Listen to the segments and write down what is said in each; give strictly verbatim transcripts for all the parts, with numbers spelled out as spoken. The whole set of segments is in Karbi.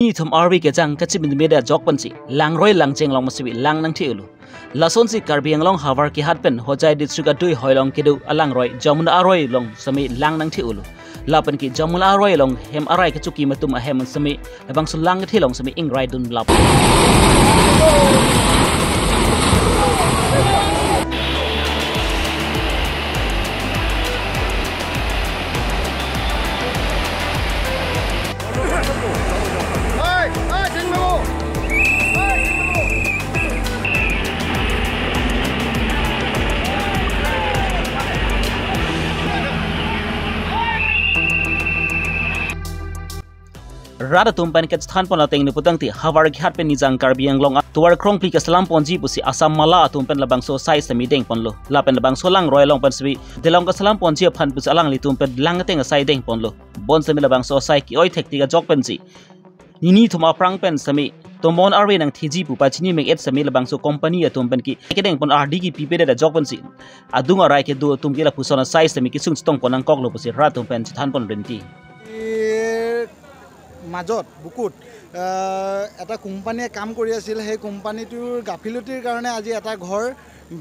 Nithom arve kejang kachimit meda jok pensi langroi langjeng along semi lang nangthe-olo. Lasonsi Karbi Anglong Howraghat pen Hojai district adui hoilong kedo alangroi Jamuna aroi along semi lang nangthe-olo. Lapen ke Jamuna aroi along hem arai kechokim atum ahem semi labangso lang kethe along semi ingraidun lap. Rat atum pen kachethan pon ateng ni putangte Howraghat pen Nijang Karbi Anglong atovar krongphli keselam ponji pusi Assam Mala atum pen labangso asai semi deng ponlo. Lapen labangso langroi along pen semi delong keselam ponji aphan pusi alanglitum pen lang ateng asai deng ponlo. Bonsemi labangso asai ke-oi thektik ajok pensi nithom aphrang pen semi tomon arve nangtheji pu pachini mek-et semi labangso company atum pen ke kedeng pon ardi kepipedet ajok pensi adung arai kedo atum ke lapuson asai semi kesung chetong pon nangkoklo pusi rat atum pen chethan pon rinti. এই মাজত বুকুত, আহ, এটা কোম্পানীয়ে কাম কৰি আছিল। সেই কোম্পানীটোৰ গাফিলতিৰ কাৰণে আজি এটা ঘৰ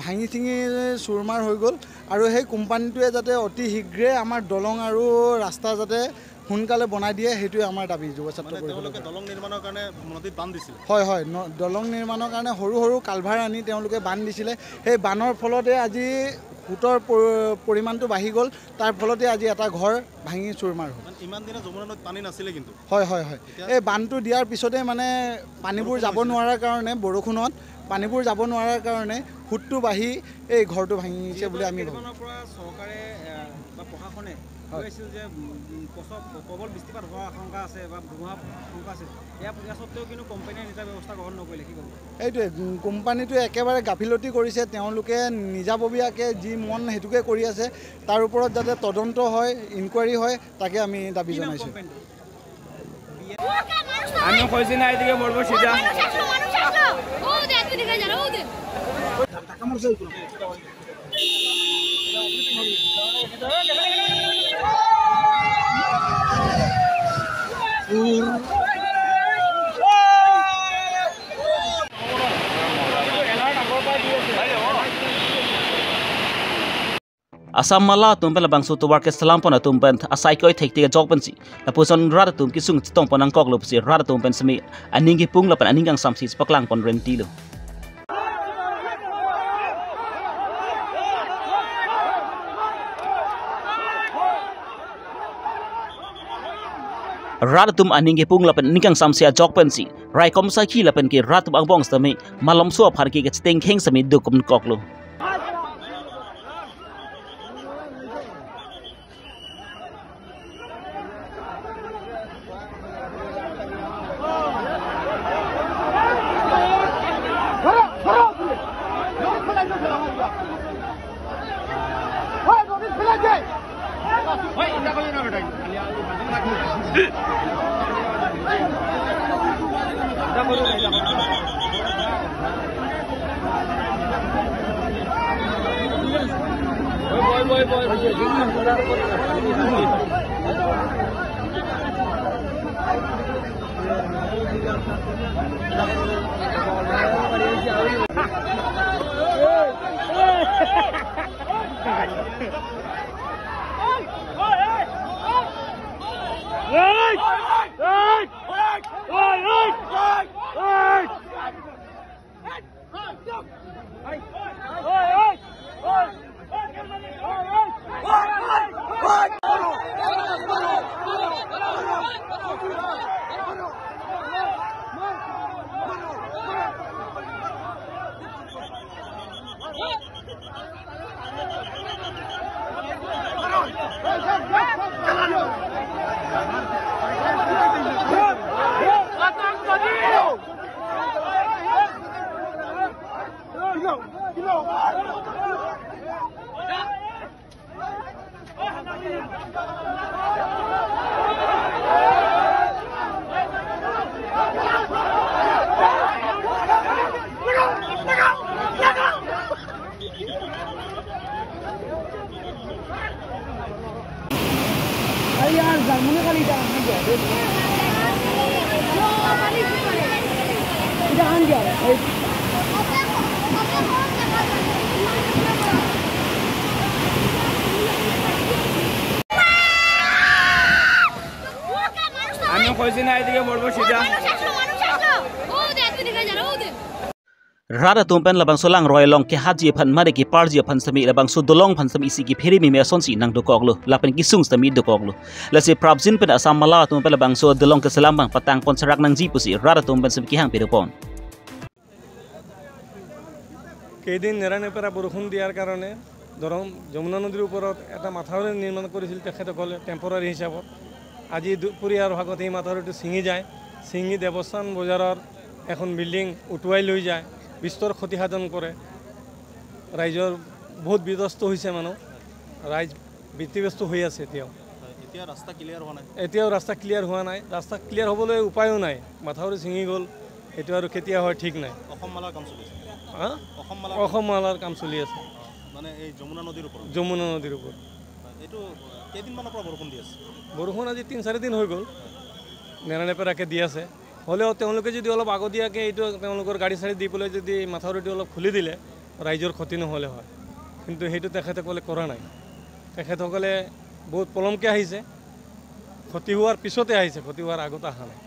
ভাঙি চিঙি চুৰমাৰ হৈ গ'ল। আৰু সেই কোম্পানীটোৱে যাতে অতি শীঘ্ৰে আমাৰ দলং আৰু ৰাস্তা যাতে সোনকালে বনাই দিয়ে, সেইটোৱে আমাৰ দাবী যুৱ ছাত্ৰ মানে পৰিষদৰ তেওঁলোকে পৰা। দলং নিৰ্মাণৰ কাৰণে নদীত বান্ধ দিছিলে। হয়, হয়, ন-, দলং নিৰ্মাণৰ কাৰণে সৰু সৰু কালভাৰ আনি তেওঁলোকে বান্ধ দিছিলে। সেই বান্ধৰ ফলতে আজি সোঁতৰ প-, পৰিমাণটো বাঢ়ি গ'ল। তাৰ ফলতে আজি এটা ঘৰ ভাঙি চুৰমাৰ হ'ল। মানে ইমান দিনে যমুনা নদীত পানী নাছিলে কিন্তু। হয়, হয়, হয়। এতিয়া এই বান্ধটো দিয়াৰ পিছতে মানে পানীবোৰ বৰষুণ যাব হৈছিলে। নোৱাৰাৰ কাৰণে, বৰষুণত পানীবোৰ যাব নোৱাৰাৰ কাৰণে সোঁতটো বাঢ়ি এই ঘৰটো ভাঙিছে বুলি আমি ভাবোঁ। যিহেতু কেইদিনমানৰ পৰা চৰকাৰে, এ, বা প্ৰশাসনে হয়। কৈ আছিল যে, উম, উম, পচ-, প্ৰবল বৃষ্টিপাত হোৱাৰ আশংকা আছে বা ধুমুহাৰ আশংকা আছে। ইয়াৰ, ইয়াৰ স্বত্বেও কিন্তু কোম্পানীয়ে নিজা ব্যৱস্থা গ্ৰহণ নকৰিলে, কি ক'ব? এইটোৱে, উম, কোম্পানীটোৱে একেবাৰে গাফিলতি কৰিছে। তেওঁলোকে নিজাববীয়াকে যি মন সেইটোকে কৰি আছে। তাৰ ওপৰত যাতে তদন্ত হয়, ইনকুৱাৰী হয়, তাকে আমি দাবী কি নাম জনাইছোঁ। কোম্পানীটো? আমি কৈছি না, এদিকে বলবো সিধা। মানুষ আসলো, মানুষ আসলো। ও দে, তুই দেখা যা, ও দে। Assam Mala atum pen labangso tovar keselam pon atum pen asai ke-oi thektik ajok pensi lapuson rat atum kesung chetong pon nangkoklo pusi rat atum pen semi aning kepung lapen aning kangsamsi chepaklang pon rentilo. Rat atum aning kepung lapen aning kangsamsi ajok pensi raikom sakhi lapen ke rat atum angbong semi malomso aphan ke kachetengkheng semi dukun koklo. আমি কৈছি না, এদিকে মরবো সিধা। Rat atum pen labangso langroi along kehatji aphan mari keparji aphan sitame labangso dolong aphan sitame isi kephere meme asonsi nangdokoklo, lapen kesung sitame dokoklo. Lasi prapjin pen Assam Mala atum pen labangso dolong keselam abang patangpon serak nangji pusi rat atum pen sitame kehang pidopon. কেইদিন নেৰানেপেৰা বৰষুণ দিয়াৰ কাৰণে ধৰক যমুনা নদীৰ ওপৰত এটা মাথাউৰি নিৰ্মাণ কৰিছিল তেখেতসকলে টেম্পৰাৰী হিচাপত। আজি দুপৰীয়াৰ ভাগত এই মাথাউৰিটো ছিঙি যায়, ছিঙি দেৱস্থান বজাৰৰ এখন বিল্ডিং উটুৱাই লৈ যায়, বিস্তৰ ক্ষতিসাধন কৰে। ৰাইজৰ বহুত বিধ্বস্ত হৈছে মানুহ, ৰাইজ ভীতিগ্ৰস্ত হৈ আছে এতিয়াও। হয়, এতিয়া ৰাস্তা ক্লিয়াৰ হোৱা নাই? এতিয়াও ৰাস্তা ক্লিয়াৰ হোৱা নাই। ৰাস্তা ক্লিয়াৰ হ'বলৈ উপায়ো নাই, মাথাউৰি ছিঙি গ'ল, এইটো আৰু কেতিয়া হয় ঠিক নাই। অসম মালাৰ কাম চলি আছে? হা? অসম মালাৰ অসম মালাৰ কাম চলি আছে। মানে এই যমুনা নদীৰ ওপৰত? যমুনা নদীৰ ওপৰত। হয়, এইটো কেইদিনমানৰ পৰা বৰষুণ দি আছে? বৰষুণ আজি তিন চাৰি দিন হৈ গ'ল, নেৰানেপেৰাকে দি আছে। হ'লেও তেওঁলোকে যদি অলপ আগতীয়াকৈ এইটো তেওঁলোকৰ গাড়ী চাড়ী দি পেলাই যদি মাথাউৰিটো অলপ খুলি দিলে ৰাইজৰ ক্ষতি নহ'লে হয়, কিন্তু সেইটো তেখেতসকলে কৰা নাই। তেখেতসকলে বহুত পলমকৈ আহিছে, ক্ষতি হোৱাৰ পিছতে আহিছে, ক্ষতি হোৱাৰ আগত অহা নাই।